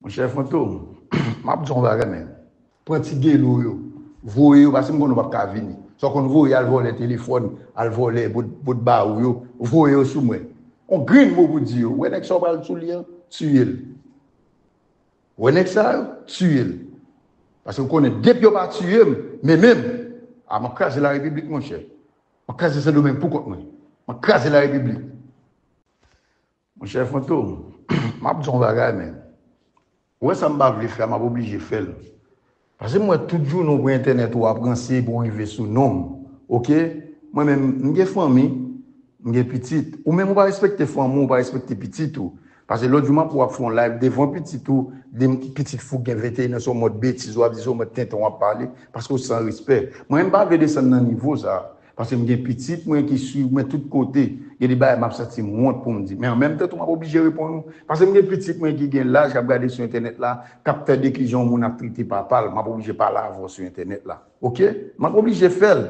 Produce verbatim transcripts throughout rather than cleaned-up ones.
Monchè Fantom, m ap di w yon bagay, men. Pran ti gelo yo, voye yo, paske m konnen w p ap ka vini. Sa w konn voye al vòlè telefòn, al vòlè bòt, bòt bawou yo, voye yo sou mwen. On grenn mo pou di yo. Wè nèg sa w pral sou li an, tiye l. Wè nèg sa yo, tiye l. Paske w konnen, depi yo pa tiye m, men menm, a, m ap kraze larepiblik, monchè. M ap kraze Sendomeng pou kont mwen. M ap kraze larepiblik. Monchè Fantom, m ap di w yon bagay, men. Ou wè sa m pa vle fè a, m ap oblije fè l. Paske m wè tout jounen w pran entènèt ou ap ranse pou w rive sou non m. Oke? Mwen menm, m gen fanmi, m gen pitit. Ou menm ou pa respekte fanmi w, ou pa respekte pitit ou. Paske lòt jou m ap wè w ap fè yon live devan pitit ou, de pitit fou gen venteyen an, se yon mòd betiz w ap di, se yon mòd tenten w ap pale, paske w san respè. Mwen, m pa vle desann nan nivo sa. Paske m gen pitit mwen ki swiv mwen tout kote. Gen de bagay m ap santi m wont pou m di. Men an menm tan tou, m ap oblije reponn ou. Paske m gen pitit mwen ki gen laj, k ap gade sou entènèt la, k ap tande kijan yon moun ap trete papa l. M ap oblije pale avè w sou entènèt la. Oke? M ap oblije fè l.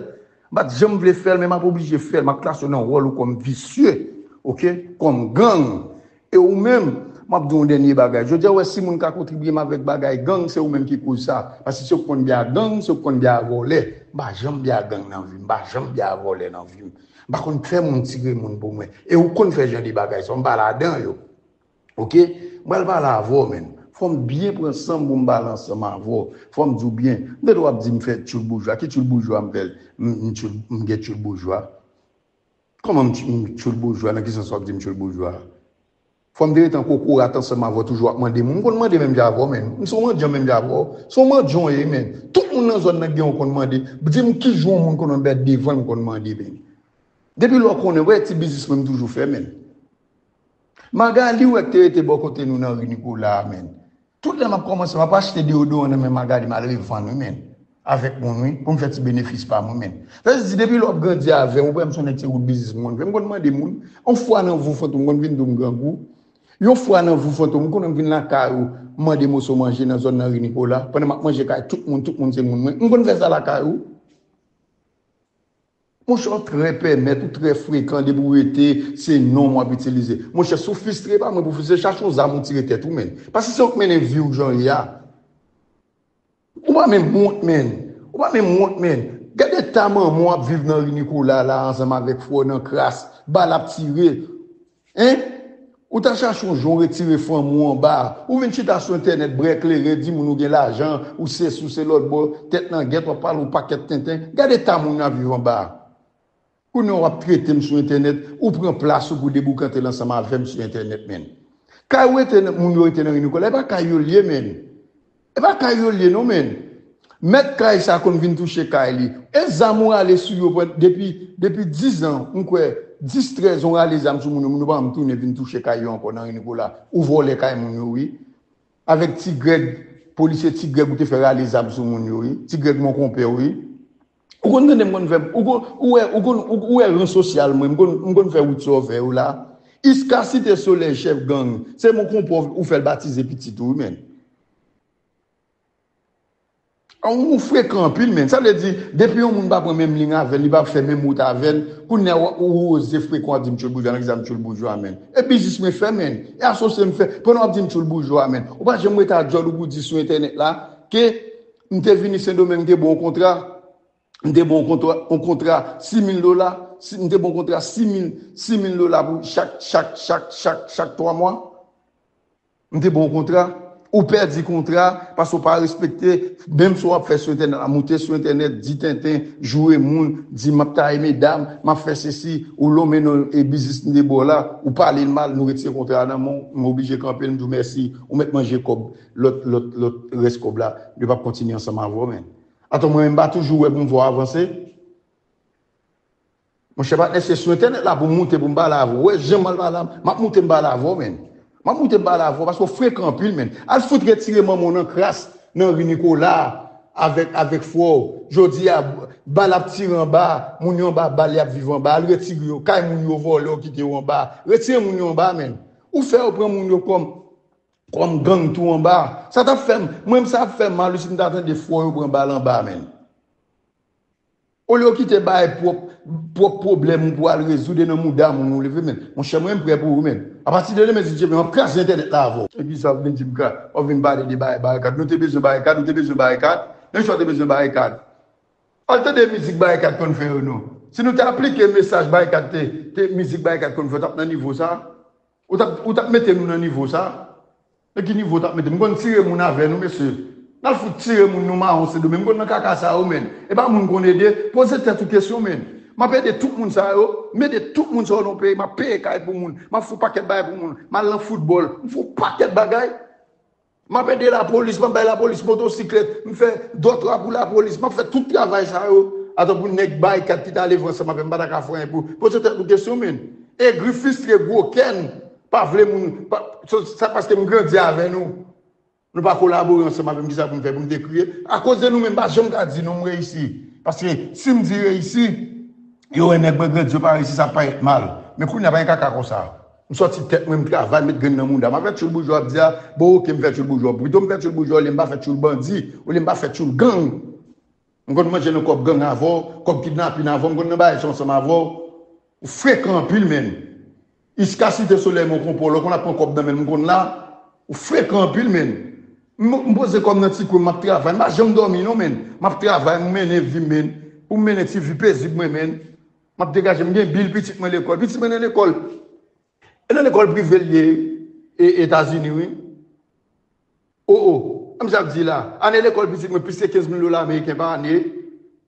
M pa t janm vle fè l, men m ap oblije fè l. M ap klase w nan wòl ou kòm visye. Oke? Kòm gang. E ou menm, m ap di w yon dènye bagay. Jodi a, w wè si moun ka kontribye m avèk bagay gang, se ou menm ki koz sa. Paske se ou k konn byen ak gang, se ou k konn byen ak vòlè. M pa janm byen ak gang nan vi m, m pa janm byen ak vòlè nan vi m. M pa konn fè moun tire moun pou mwen. E ou konn fè jan de bagay sa, m pa ladan yo. Oke? M pral pale avè w, men. Fò m byen pran san m pou m pale ansanm avè w. Fò m di w byen. M tande w ap di m fè tchoul boujwa. Ki tchoul boujwa m fè l? M, m tchoul, m gen tchoul boujwa. Kòman m tch-, m tchoul boujwa? Nan ki sans w ap di m tchoul boujwa? Fò m te ret an kokorat ansanm avè w toujou ap mande moun. M konn mande menm jan avè w, men. M se yon mandyan menm jan avè w. Se yon mandyan w ye, men. Tout moun nan zòn nan gen yon konn mande. Di m ki jan yon moun konn mèt devan l m konn mande, men. Depi lè w konnen, wè ti biznis mwen m toujou fè, men. Magali, wè k te rete bò kote nou nan ri Nikola a, men. Tout lè m ap kòmanse, m ap achte deyodoran nan men Magali, m al revann, wi, men. Avèk moun, wi, pou m fè ti benefis pa m, wi, men. Sa vle di, depi lè w ap grandi avè m, ou wè m se yon nèg se wout biznis m konn fè. M konn mande moun, yon fwa nan vi w, Fantom, m konn vin di w m grangou. Yon fwa nan vi w, Fantom, m konn vin lakay ou, m mande moso manje nan zòn nan ri Nikola. Pandan m ap manje kay tout moun, tout moun se moun mwen. M konn fè sa lakay ou. Monchè, w trè pèmèt, ou trè frekan, depi w rete, se non m w ap itilize. Monchè, si w fistre, pa mwen pou fistre, chache yon zam ou tire tèt ou, men. Paske se ou k mennen vi w jan l ye a. Ou pa menm wont, men. Ou pa menm wont, men. Gade eta manman w ap viv nan ri Nikola la, ansanm avèk frè w nan kras, bal ap tire. Hein? Ou ta chache yon jan w retire fanmi w anba. Ou vin chita sou entènèt, bwè kleren, di moun ou gen lajan, ou sesi, ou se lòtbò, tèt nan gèt, w ap pale yon pakèt tenten. Gade eta moun nan ap viv anba. Kounye a w ap trete m sou entènèt, ou pran plas ou pou deboukante l ansanm avè m sou entènèt, men. Kay ou rete nan, moun yo rete nan ri Nikola, e pa kay yo l ye, men. E pa kay yo l ye non, men. Mèt kay sa konn vin touche kay li. E zam ou rale sou yo pran depi, depi diz an, m kwè, dis, trèz an, ou rale zam sou moun yo, moun yo pa janm tounen vin touche kay yo ankò nan ri Nikola. Ou vòlè kay moun yo, wi. Avèk Ti Grèg, polisye Ti Grèg ou te fè rale zam sou moun yo, wi. Ti Grèg monkonpè w, wi. Ou konn tande m konn fè, ou konn, ou wè, ou konn, ou, ou wè ran sosyal mwen, m konn, m konn fè wout sa w fè yo la. Iska Site Solèy, chèf gang, se monkonpè w ou fè l batize pitit ou, wi, men. Ou frekan anpil, men. Sa vle di, depi yon moun pa pran menm liy avè n, li pa fè menm wout avè n, kounye a ou, ou oze frekan w ap di m tchoul boujwa, nan ki sa m tchoul boujwa, men. E biznis mwen fè, men. E asosye m fè, pandan w ap di m tchoul boujwa, men. Ou pa janm rete a djòl ou pou di sou entènèt la, ke m te vini Sendomeng, m te ba w yon kontra, m te ba w yon kontra, yon kontra sis mil dola, si, m te ba w yon kontra sis mil, sis mil dola pou chak, chak, chak, chak, chak twa mwa. M te ba w yon kontra, ou pèdi kontra, paske w pa respekte, menm sa w ap fè sou entènèt la, moute sou entènèt, di tenten, joure moun, di m ap taye medam, m ap fè sesi, ou lonmen non e biznis m te ba w la, ou pale l mal, nou retire kontra a nan men w, m oblije kanpe l, m di w mèsi, ou mèt manje kòb, lòt, lòt, lòt rès kòb la, yo p ap kontinye ansanm avè w, men. Atò, mwen menm m pa toujou wè pou m fè w avanse? Monchè patnè, se sou entènèt la pou m moute pou m pale avè w. Ou wè jan m al pale avè w? M ap moute m pale avè w, men. M ap moute m pale avè w paske w frekan anpil, men. Al fout retire manman w nan kras, nan ri Nikola, avèk, avèk frè w. Jodi a, bal ap tire anba, moun yo anba bal, y ap viv anba. Al retire yo, kay moun yo vòlè, yo kite yo anba. Retire moun yo anba, men. Ou fè yo pran moun yo kòm, kòm gang tou anba. Sa t ap fè m, mwen menm sa ap fè m mal wi si m ta tande frè w yo pran bal anba, men. Olye w kite bay pwòp pwòp pwoblèm ou pou al rezoud e nan mouda moun ou leve, men. Monchè, mwen, m prè pou ou, men. Apati de demen, si Dye vle, m ap kraze entènèt la avè w. E kisa w vin di m ka? W ap vin pale de bay, barikad. Nou te bezwen barikad, ou te bezwen barikad. Men sa w te bezwen barikad. Al tande mizik barikad konn fè yo, non. Si nou te aplike mesaj barikad te, te mizik barikad konn fè, w t ap nan nivo sa. Ou t ap, ou t ap mete nou nan nivo sa. Nan ki nivo w t ap mete? M konn tire moun avè nou, mesye. N al fout tire moun nou mawon Sendomeng. M konn nan kaka sa yo, men. E pa moun konn ede. Poze tèt ou kesyon, men. M ap ede tout moun sa yo. M ede tout moun sa yo nan peyi. M ap peye kay pou moun. M ap fè yon pakèt bagay pou moun. M al nan foutbòl. M fè yon pakèt bagay. M ap ede lapolis. M ap bay lapolis motosiklèt. M fè dòtwa pou lapolis. M ap fè tout travay sa yo. Atan pou nèg barikad ki t ale viv ansanm avè m, m pa ta ka fè anyen pou. Poze tèt ou kesyon, men. Egri, fristre, gwo kè n. Pa vle moun, pa, sa, sa paske m grandi avè nou. Nou pa kolabore ansanm avè m, kisa pou m fè pou m te kriye? Akoz de nou menm, m pa janm ka di non, m reyisi. Paske si m di reyisi, yo wè nèg mwen grandi, yo pa reyisi, sa parèt mal. Men kounye a pa gen kaka konsa. M sòti tèt mwen, m travay, m met grenn nan mouda. M ap fè tchoul boujwa, w ap di a, bon, oke, m fè tchoul boujwa. Pito m fè tchoul boujwa, olye m pa fè tchoul bandi, olye m pa fè tchoul gang. M konn manje nan kòb gang avè w, kòb kidnapin avè w, m konn nan bagay sa ansanm avè w. Ou frekan anpil, men. Iska Site Solèy, men w konpò, lè w konn ap pran kòb nan men l, m konn la. Ou frekan anpil, men. M, m poze kò m nan ti kwen, m ap travay. M pa janm dòmi, non, men. M ap travay, m mennen vi m, men. Pou m mennen ti vi pezib mwen, men. M ap degaje, m gen bil pitit mwen lekòl. Pitit mwen nan lekòl. E nan lekòl prive l ye, e, Etazini, wi. O, o, an m sa ap di la. Ane lekòl pitit mwen plis ke kenz mil dola ameriken pa ane.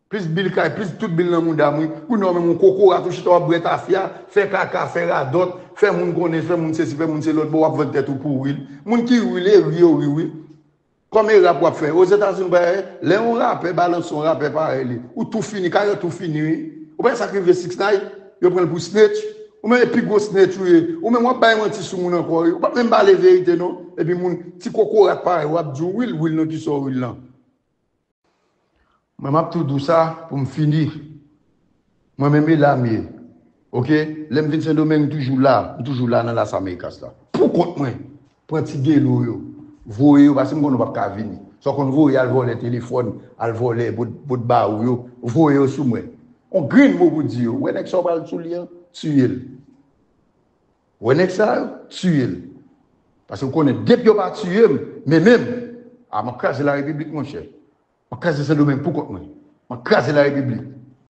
Plis bil kay, plis tout bil nan mouda m, wi. Kounye a w menm yon kokorat, ou chita w ap bwè tafya, fè kaka, fè radòt, fè moun konnen, fè moun sesi, fè moun se lòt bò, w ap vann tèt ou pou ri. Moun ki ri, e ri yo ri, wi. Kòm e rap w ap fè. Ozetazini, w pa wè, lè yon rapè balanse yon rapè parèy li, ou tou fini, karyè tou fini, wi. Ou pa wè sa k rive six nine? Yo pran l pou snitch. Ou menm e pi gwo snitch ou ye. Ou menm w ap bay manti sou moun ankò, wi. Ou p ap menm pale verite, non. Epi moun, ti kokorat parèy w ap di w, wi l, wi l nan kisa w ri l lan. Mwen, m ap tou di w sa pou m fini. Mwen menm, e la m ye. Oke? Lè m vin Sendomeng, m toujou la. M toujou la nan Las Americas la. Pou kont mwen, pran ti gelo yo. Voye yo, paske m konnen w p ap ka vini. Sa w konn voye al vòlè telefòn, al vòlè bòt, bòt bawou yo. Voye yo sou mwen. On grenn mo pou di yo. Wè nèg sa w pral sou li an, tiye l. Wè nèg sa yo, tiye l. Paske w konnen, depi yo pa tiye m, men menm, a, m ap kraze larepiblik, monchè. M ap kraze Sendomeng pou kont mwen. M ap kraze larepiblik.